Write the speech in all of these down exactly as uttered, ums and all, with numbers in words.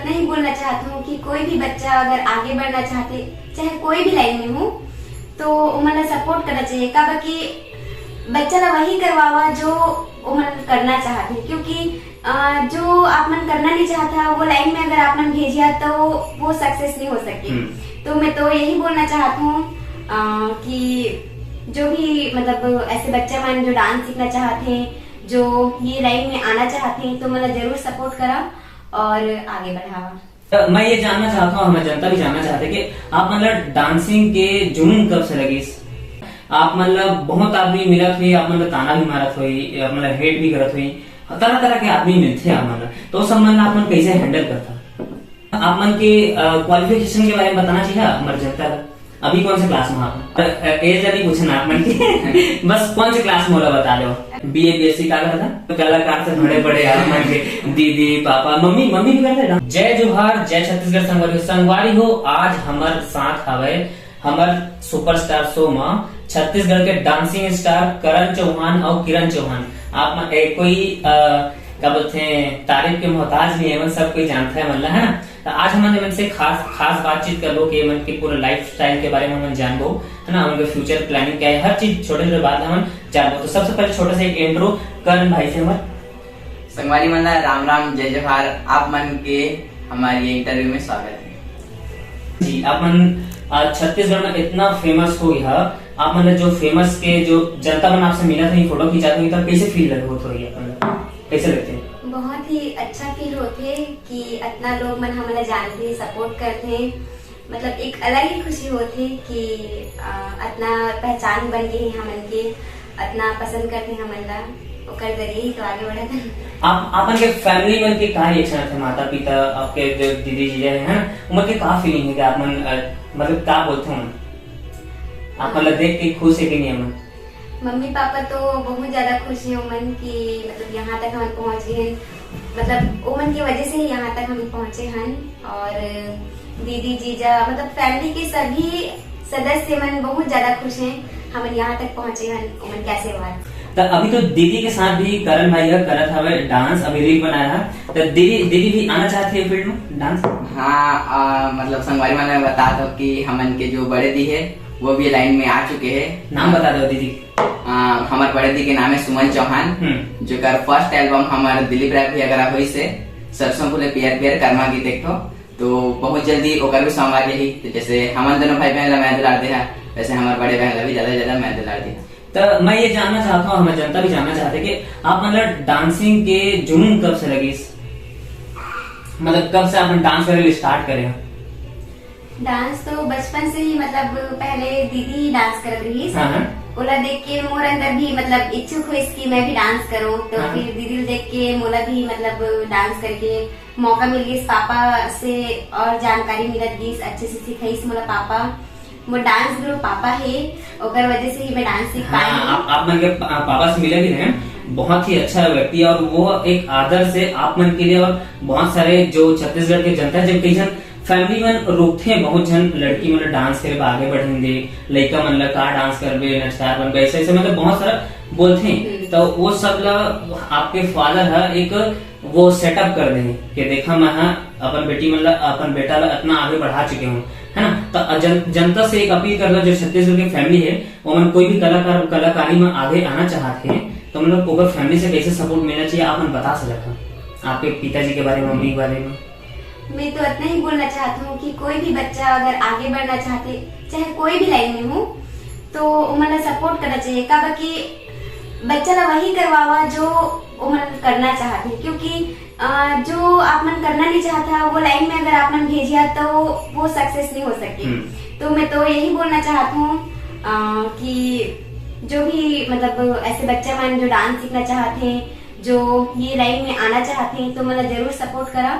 नहीं बोलना चाहत हूँ कि कोई भी बच्चा अगर आगे बढ़ना चाहते, चाहे कोई भी लाइन में हो, तो ओमन ला सपोर्ट करना चाहिए। काबर कि बच्चा ला वही करवावा जो ओमन करना चाहत हे, क्योंकि अ, जो आप मन करना नहीं चाहत हा, वो लाइन में अगर आप मन भेजिया तो वो सक्सेस नहीं हो सके। हम्म। तो मैं तो यही बोलना चाहत हूँ अ, कि जो भी मतलब ऐसे बच्चा मन जो डांस सीखना चाहत हे, जो ये लाइन में आना चाहत हे, तो मतलब जरूर सपोर्ट करा और आगे बढ़ावा। तो मैं ये जानना चाहता हूँ, हमारे जनता भी जानना चाहते कि आप मतलब डांसिंग के जुनून कब से लगिस? आप मतलब बहुत आदमी मिलत हुई, आप मतलब ताना भी मारत हुई, आप मतलब हेट भी करत हुई, तरह तरह के आदमी मिलते हैं आप मतलब, तो उस सब मन ला आप मन कैसे हैंडल करता? आप मन के क्वालिफिकेशन के बारे में बताना चाहिए हमारे जनता का। अभी कौन से क्लास में आप? एज अभी पूछना आप मन के। बस कौन से क्लास में होला बता दो। बीए बीएससी का करता? तो कलाकार से बड़े बड़े आप मन के दीदी, पापा, मम्मी, मम्मी भी करते हैं। जय जोहार, जय छत्तीसगढ़ संगवारी हो। संगवारी हो, आज हमर साथ हवे हमर सुपरस्टार शो म छत्तीसगढ़ के डांसिंग स्टार करण चौहान और किरण चौहान। आप मन, ए, कोई अ, का बोलते हैं, तारीफ के मोहताज नहीं है, एमन सब कोई जानता है मन ला, है ना? तो आज हमन एमन से खास खास बातचीत करबो कि एमन के पूरा लाइफस्टाइल के बारे में हमन जानबो, है ना, उनके फ्यूचर प्लानिंग क्या है, हर चीज छोटे छोटे बात हमन जानबो। तो सबसे पहले छोटा सा एक इंट्रो करण भाई से हमर। संगवारी मन ला राम राम, जय जोहार, आप मन के हमारे ये इंटरव्यू में स्वागत है। जी, आप मन आज छत्तीसगढ़ में इतना फेमस हो गया, आप मन जो फेमस के जो जनता मन आपसे मिला था, ये फोटो खिंचाते हुए, तब कैसे फील लग होत होही आप मन? कैसे लगते हैं? बहुत ही अच्छा फील होते कि इतना लोग मन हमला जानते, सपोर्ट करते हैं। मतलब एक अलग ही खुशी होती कि अ, इतना पहचान बन गई है हमन के, इतना पसंद करते हैं हमन ला, ओकर जरिए ही तो आगे बढ़त है। आप, आपन के फैमिली मन के का रिएक्शन आथे? माता पिता, आपके जो दीदी जीजा है, है ना, उमन के का फीलिंग है कि आप मन, अ, मतलब का बोलते हो? आप मन ला देख के खुश है कि नहीं मन? मम्मी पापा तो बहुत ज्यादा खुश है उमन कि मतलब यहाँ तक हमन पहुँच गए हैं, मतलब उमन की वजह से ही यहाँ तक हम पहुँचे हन। और दीदी जीजा मतलब फैमिली के सभी सदस्य मन बहुत ज्यादा खुश हैं हमन यहाँ तक पहुँचे हन उमन के आशीर्वाद। तो अभी तो दीदी के साथ भी करण भाई ह करत हवे डांस, अभी रील बनाया है। तो दीदी, दीदी भी आना चाहती है फील्ड में डांस? हाँ, आ, मतलब संगवारी मन बता दो कि हमन के जो बड़े दी है वो भी लाइन में आ चुके हैं। नाम बता दो दीदी। आ, हमारे बड़े दी के नाम है सुमन चौहान, हम्म। जेकर फर्स्ट एल्बम हमारे दिलीप राय भैया करा हुई से सरसों फूले पियर पियर करमा गीत एक ठो। तो बहुत जल्दी ओकर भी सॉन्ग आ जाही। तो जैसे हमन दोनों भाई बहन ला मैं दुलार देहा, वैसे हमारे बड़े बहन ला भी ज्यादा से ज्यादा मैं दुलार देहा। तो मैं ये जानना चाहता हूँ, हमारे जनता भी जानना चाहते कि आप मतलब डांसिंग के जुनून कब से लगिस, मतलब कब से आप डांस करे स्टार्ट करे? डांस तो बचपन से ही, मतलब पहले दीदी ही डांस करत रहिस। हाँ, हाँ। ओला देख के मोर अंदर भी मतलब इच्छुक होइस कि मैं भी डांस करूं, तो हाँ। फिर दीदी ल देख के मोला भी मतलब डांस करके मौका मिल गइस पापा से, और जानकारी मिलत गइस, अच्छे से सिखाइस मोला पापा। मोर डांस गुरु पापा हे, ओकर वजह से ही मैं डांस सीख पाई हूँ। आप, आप मन के पा-, पापा से मिले भी रहे, बहुत ही अच्छा व्यक्ति है और वो एक आदर्श है आप मन के लिए और बहुत सारे जो छत्तीसगढ़ के जनता है, जब कई जन फैमिली मन रोकथे, बहुत झन लड़की मन डांस करे बर आगे बढ़े दे, लइका मन ला का डांस करबे, नचकार बनबे, ऐसे ऐसे मतलब बहुत सारा बोलथे। हम्म। तो वो सब ला आपके फादर ह एक वो सेटअप कर दे कि देखा मैं ह अपन बेटी मन ला, अपन बेटा ला इतना आगे बढ़ा चुके हूँ, है ना? तो जन, जनता से एक अपील कर लो, जो छत्तीसगढ़ के फैमिली है, वो मन कोई भी कलाकार कलाकारी में आगे आना चाहते हैं, तो मतलब ओकर फैमिली से कैसे सपोर्ट मिलना चाहिए, आप मन बता सकते हैं आपके पिताजी के बारे में, मम्मी के बारे में। मैं तो इतना ही बोलना चाहती हूँ कि कोई भी बच्चा अगर आगे बढ़ना चाहते, चाहे कोई भी लाइन में हो, तो ओमन ला सपोर्ट करना चाहिए। काबर कि बच्चा ला वही करवावा जो ओमन करना चाहते हैं, क्योंकि अ, जो आप मन करना नहीं चाहता, वो लाइन में अगर आप मन भेजिया, तो वो सक्सेस नहीं हो सके। हम्म। तो मैं तो यही बोलना चाहती हूँ अ, कि जो भी मतलब ऐसे बच्चा मन जो डांस सीखना चाहते हैं, जो ये लाइन में आना चाहते हैं, तो मतलब जरूर सपोर्ट करा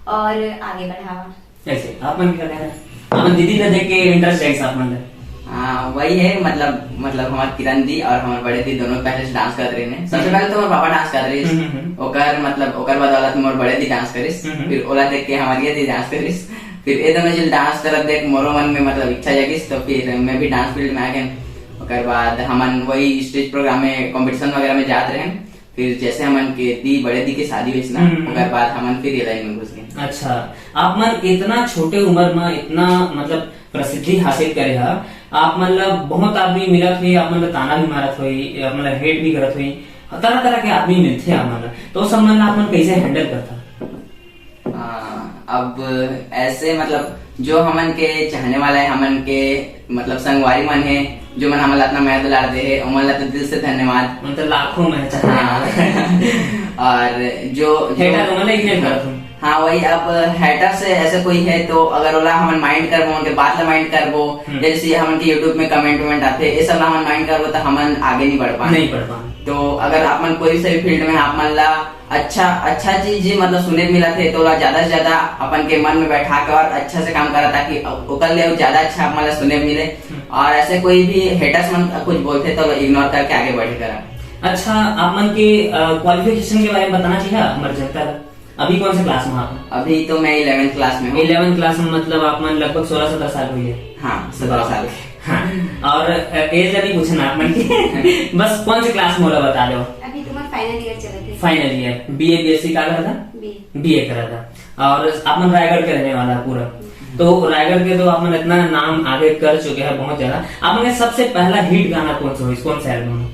और आगे बढ़ावा। ऐसे आप मन क्या कहना है? आप मन दीदी ला देख के इंटरेस्ट जाइस आप मन ला? हाँ, वही है, मतलब, मतलब हमार किरण दी और हमार बड़े दी दोनों पहले से डांस करत रहे हैं। सबसे हम्म। पहले तो हमार पापा डांस करत रहिस, हम्म, हम्म। ओकर, मतलब, ओकर बाद वाला तो मोर बड़े दी डांस करिस, हम्म, हम्म। फिर ओला देख के हमार ये दी डांस करिस, फिर ये दोनों जो डांस करत देख मोरो मन में, मतलब, इच्छा जगिस, तो फिर मैं भी डांस फील्ड में आ गए। ओकर बाद हमन वही स्टेज प्रोग्राम में, कॉम्पिटिशन वगैरह में जात रहे। फिर जैसे हमन के दी, बड़े दी के शादी होइस ना, हम्म। ओकर बाद हमन फिर ये लाइन में घुस गए। अच्छा, आप मन इतना छोटे उम्र में इतना, मतलब, प्रसिद्धि हासिल करे हा, आप मन ला बहुत आदमी मिलत होही, आप मन ला ताना भी मारत होही, आप मन ला हेट भी करत होही, तरह तरह के आदमी मिलथे आप मन ला, तो उस सब मन ला आप मन कैसे हैंडल करता? हाँ, अब ऐसे, मतलब, जो हमन के चाहने वाला है, हमन के, मतलब, संगवारी मन है, जो मन हमन ला इतना मया दुलार दे है, ओमन ला तो दिल से धन्यवाद। मतलब, लाखों में चाहने हाँ। वाले। और जो, जो हेटर ओमन ला ignore करत हूँ। हाँ, वही, अब हेटर से ऐसे कोई है तो अगर ओला हमन माइंड करबो, उनके बात ला माइंड करबो, हम्म। जैसे हमन के YouTube में कमेंट वमेंट आथे, ये सब ला हमन माइंड करबो तो हमन आगे नहीं बढ़ पाए। नहीं बढ़ पाए। तो अगर आप मन कोई भी सही फील्ड में आप मन ला अच्छा, अच्छा चीज, मतलब, सुने मिलत है तो ओला ज्यादा से ज्यादा अपन के मन में बैठा के और अच्छा से काम करा, ताकि ओकर ले ज्यादा अच्छा आप मन ला सुने मिले। हम्म। और ऐसे कोई भी हेटर्स मन कुछ बोलते तो इग्नोर करके आगे बढ़े करा। अच्छा, आप मन के क्वालिफिकेशन के बारे में बताना चाहिए हमारे जनता ला। अभी कौन से क्लास में आप? अभी तो मैं इलेवेंथ क्लास में हूँ। इलेवेंथ क्लास में, मतलब, आप मन लगभग सोलह सत्रह साल हुई है। हाँ, सत्रह साल के। हाँ। और एज अभी पूछना आप मन की। बस कौन से क्लास में होला बता दो। अभी तुम्हारा फाइनल ईयर चलत है। फाइनल ईयर, बीए बीएससी का करा था? बी बीए करा था। और आप मन रायगढ़ के रहने वाला है पूरा, तो रायगढ़ के तो आप मन इतना नाम आगे कर चुके हैं बहुत ज्यादा। आप मन के सबसे पहला हिट गाना कौन सा होइस, कौन सा एल्बम?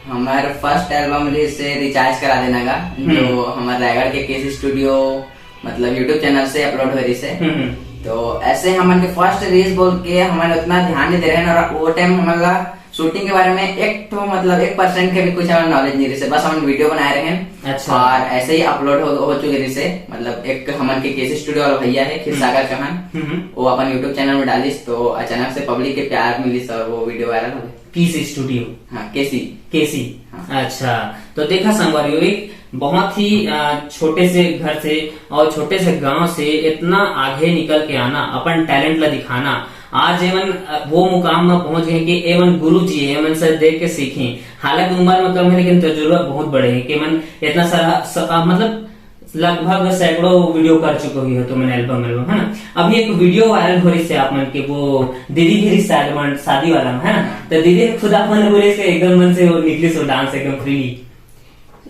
हमार फर्स्ट एल्बम रहिस से रिचार्ज करा देना का, हम्म। जो हमार रायगढ़ के केसी स्टूडियो, मतलब, यूट्यूब चैनल से अपलोड हो रही से। हम्म। तो ऐसे हमन के फर्स्ट रिलीज बोल के हमन उतना ध्यान नहीं दे रहे हैं, और वो टाइम हमन ला शूटिंग के बारे में एक तो, मतलब, एक परसेंट के भी कुछ हमन नॉलेज नहीं रही से, बस हमन वीडियो बनाए रहे हैं। अच्छा। और ऐसे ही अपलोड हो, हो चुके रही से, मतलब, एक हमन के केसी स्टूडियो वाला भैया है खीरसागर चौहान, हम्म। वो अपन यूट्यूब चैनल में डालिस तो अचानक से पब्लिक के प्यार मिलिस और वो वीडियो वायरल हो गई। केसी स्टूडियो। हाँ, केसी। केसी। हाँ। अच्छा, तो देखा संगवारी, एक बहुत ही अ, छोटे से घर से और छोटे से गांव से इतना आगे निकल के आना, अपन टैलेंट ला दिखाना, आज एमन अ, वो मुकाम में पहुंच गए कि एमन गुरु जी है, एमन से देख के सीखी। हालांकि उम्र में कम है लेकिन तजुर्बा बहुत बड़े है कि एमन इतना सारा स, अ, मतलब, लगभग सैकड़ों वीडियो कर चुके हुई हो तुमन एल्बम एल्बम, है ना? अभी एक वीडियो वायरल हो रही से आप मन के, वो दीदी भी रही शादी वाला में, है ना? तो दीदी ने खुद आप मन बोले से एकदम मन से वो निकली सो डांस एकदम फ्रीली।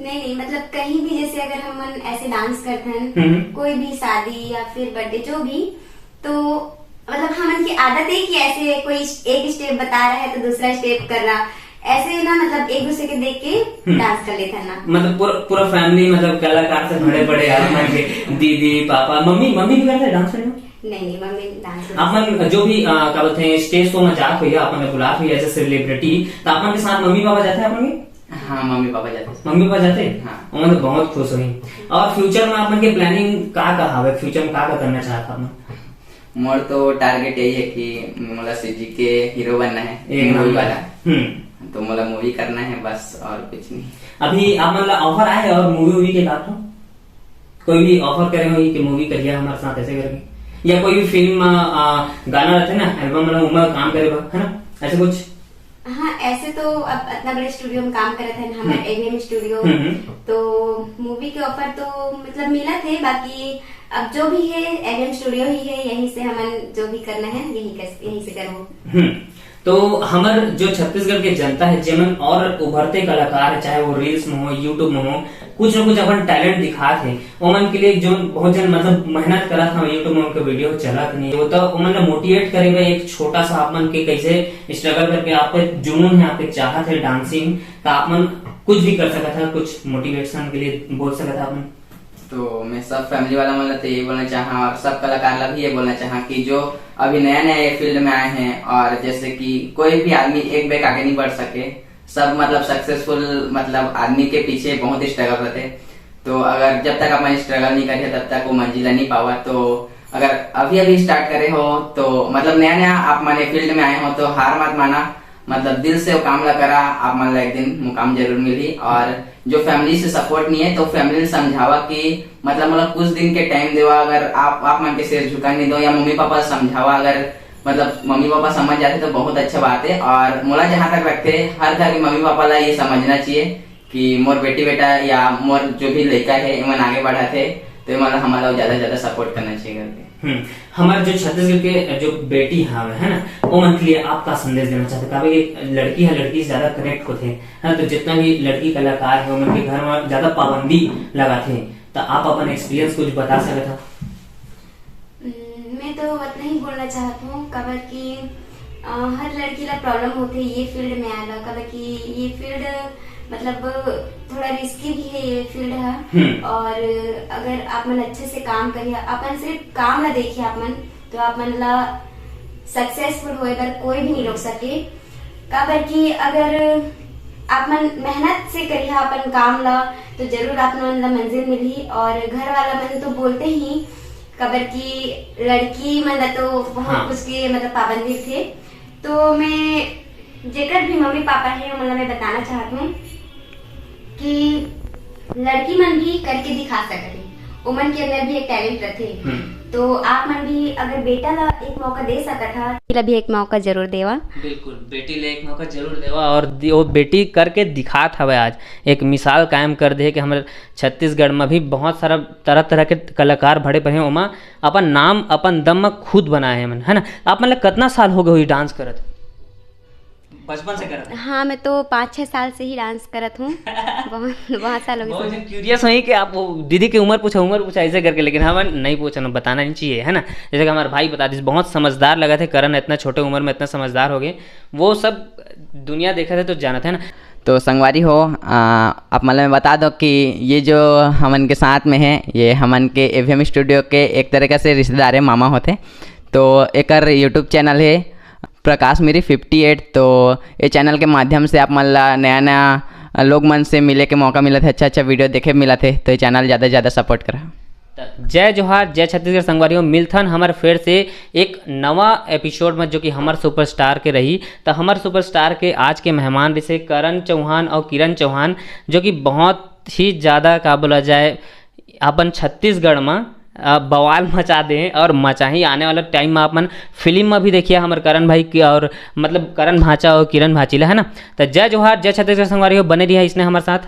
नहीं नहीं, मतलब, कहीं भी जैसे अगर हमन ऐसे डांस करथन, हम्म। कोई भी शादी या फिर बर्थडे, जो भी, तो मतलब, हमन की आदत है कि ऐसे कोई एक स्टेप बता रहा है तो दूसरा स्टेप कर रहा, ऐसे ना, मतलब, एक दूसरे के देख के हम्म। डांस कर लेथन ना। मतलब, पूरा पूरा फैमिली, मतलब, कलाकार से भरे पड़े आप मन के, दीदी, पापा, मम्मी? मम्मी भी करते हैं डांस में? नहीं नहीं, मम्मी डांस नहीं। आप मन जो भी अ, क्या बोलते हैं, स्टेज शो में जात हुई, आप मन बुलात हुई एज ए सेलिब्रिटी, तो आप मन के साथ मम्मी पापा जाते हैं आप मन के? हाँ, मम्मी पापा जाते हैं। मम्मी पापा जाते हैं? हाँ। वो तो बहुत खुश हुई। और फ्यूचर में आप मन के प्लानिंग का का हवे? फ्यूचर में का का करना चाहत आप मन? मोर तो टारगेट यही है कि मोला सीजी के हीरो बनना है, एक मूवी नंबर। वाला। हम्म। तो मोला मूवी करना है बस, और कुछ नहीं। अभी आप मन ला ऑफर आए है और मूवी वूवी के का तो? कोई भी ऑफर करे हो कि मूवी करिया हमारे साथ, ऐसे करके, या कोई भी फिल्म, अ, गाना रहते ना एल्बम में, उमा काम करे बा, है ना, ऐसे कुछ? हाँ, ऐसे तो अब इतना बड़े स्टूडियो में काम करत है हमारे हम्म। एवीएम स्टूडियो, हम्म। तो मूवी के ऑफर तो, मतलब, मिला थे, बाकी अब जो भी है एवीएम स्टूडियो ही है, यहीं से हमन जो भी करना है यहीं कर, यहीं से करबो। हम्म। तो हमर जो छत्तीसगढ़ के जनता है, जेमन और उभरते कलाकार है, चाहे वो रील्स में हो, यूट्यूब में हो, कुछ ना कुछ अपन टैलेंट दिखात है, ओमन के लिए जो बहुत जन, मतलब, मेहनत करत है, यूट्यूब में उनके वीडियो चलत नहीं, वो तो ओमन ला मोटिवेट करे बर एक छोटा सा आप मन के कैसे स्ट्रगल करके आपके जुनून है, आपके चाहत है डांसिंग का, आप मन कुछ भी कर सकत है, कुछ मोटिवेशन के लिए बोल सकत है आप मन? तो मैं सब फैमिली वाला मन ला तो ये बोलना चाहा और सब कलाकार ला भी ये बोलना चाहा कि जो अभी नया नया ये फील्ड में आए हैं, और जैसे कि कोई भी आदमी एक बैग आगे नहीं बढ़ सके, सब, मतलब, सक्सेसफुल, मतलब, आदमी के पीछे बहुत ही स्ट्रगल रहते। तो अगर जब तक अपन स्ट्रगल नहीं करिए तब तक वो मंजिल नहीं पावा। तो अगर अभी अभी स्टार्ट करे हो तो, मतलब, नया नया आप माने फील्ड में आए हो तो हार मत माना, मतलब, दिल से वो काम ला करा, आप मन ला एक दिन मुकाम जरूर मिली। और जो फैमिली से सपोर्ट नहीं है तो फैमिली ने समझावा कि, मतलब, मतलब, कुछ दिन के टाइम देवा, अगर आप आप मन के सिर झुका नहीं दो या मम्मी पापा समझावा, अगर, मतलब, मम्मी पापा समझ जाते तो बहुत अच्छा बात है। और मोला जहाँ तक लगते, हर घर के मम्मी पापा ला ये समझना चाहिए कि मोर बेटी बेटा या मोर जो भी लड़का है, इमन आगे बढ़ाते तो इमन ला, हमन ला ज्यादा से ज्यादा सपोर्ट करना चाहिए करके। हम्म, हमारे जो छत्तीसगढ़ के जो बेटी हवे, है ना, वो मन के लिए आप का संदेश देना चाहते? काहे कि लड़की है, लड़की से ज्यादा कनेक्ट होते हैं, है ना? तो जितना भी लड़की कलाकार है, उनके घर में ज्यादा पाबंदी लगाते हैं, तो आप अपन एक्सपीरियंस कुछ बता सकते हो? हम्म, मैं तो उतना ही बोलना चाहत हूँ, काबर कि, अ, हर लड़की ला प्रॉब्लम होथे ये फील्ड में आए ला, काबर कि ये फील्ड मतलब थोड़ा रिस्की भी है ये फील्ड है। हम्म। और अगर आप मन अच्छे से काम करिए, अपन सिर्फ काम ला देखिए आप मन, तो आप मन ला सक्सेसफुल होए बर कोई भी नहीं रोक सके। काबर कि अगर आप मन मेहनत से करिए अपन काम ला, तो जरूर आप मन ला मंजिल मिलही। और घर वाला मन तो बोलते ही, काबर कि लड़की मन ला तो बहुत हाँ। कुछ के मतलब पाबंदी थे। तो मैं जेकर भी मम्मी पापा है, ओमन ला मैं बताना चाहत हूँ कि लड़की मन भी करके दिखा सकत हे, ओमन के अंदर भी एक टैलेंट रथे। हम्म। तो आप मन भी अगर बेटा ला एक मौका दे सकत हा, बेटी ला भी एक मौका जरूर देवा। बिल्कुल, बेटी ला एक मौका जरूर देवा। और दि-, वो बेटी करके दिखात हवे आज, एक मिसाल कायम कर दे कि हमर छत्तीसगढ़ में भी बहुत सारा तरह तरह के कलाकार भरे पड़े हैं, ओमा अपन नाम अपन दम में खुद बनाए हैं मन, है ना। आप मन ला कितना साल हो गए हुई डांस करत? बचपन से करत? हाँ, मैं तो पाँच छः साल से ही डांस करत हूँ। बहुत, बहुत साल हो गए बहुत सर। जन क्यूरियस होई कि आप वो दीदी की उम्र पूछा, उम्र पूछा ऐसे करके, लेकिन हमन नहीं पूछना, बताना नहीं चाहिए, है ना। जैसे कि हमारे भाई बता दिस, बहुत समझदार लगा थे करण, इतना छोटे उम्र में इतना समझदार हो गए। वो सब दुनिया देखा थे तो जानत है ना। तो संगवारी हो, आ, आप मतलब मैं बता दो कि ये जो हमन के साथ में है, ये हमन के एवीएम स्टूडियो के एक तरीका से रिश्तेदार है, मामा होते। तो एकर यूट्यूब चैनल है प्रकाश मिरी फिफ्टी एट। तो ये चैनल के माध्यम से आप मन ला नया नया लोग मन से मिले के मौका मिलत है, अच्छा अच्छा वीडियो देखे मिलत है। तो ये चैनल ज़्यादा से ज़्यादा सपोर्ट करा। त जय जोहार, जय छत्तीसगढ़ संगवारी हो, मिलथन हमर फिर से एक नवा एपिसोड में, जो कि हमर सुपरस्टार के रही। तो हमर सुपरस्टार के आज के मेहमान जैसे करण चौहान और किरण चौहान, जो कि बहुत ही ज़्यादा का बोला जाए अपन छत्तीसगढ़ में अ, बवाल मचा दे हैं और मचा ही। आने वाला टाइम में अपन फिल्म में भी देखिए हमर करण भाई की, और मतलब करण भांचा और किरण भांची ला, है ना। तो जय जोहार, जय छत्तीसगढ़ संगवारी हो, बने रहिए इसने हमारे साथ।